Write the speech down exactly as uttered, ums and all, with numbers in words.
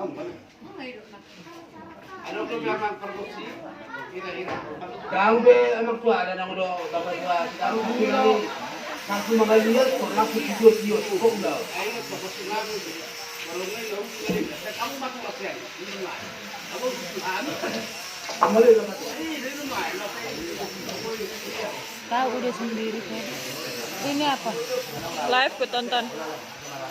Tahu be, amang tua, ada nang do bapak tua, tahu be, tahu mangaliat, kok langsung video, video, kok udah. Tahu dia sendiri kan. Ini apa? Live ku tonton.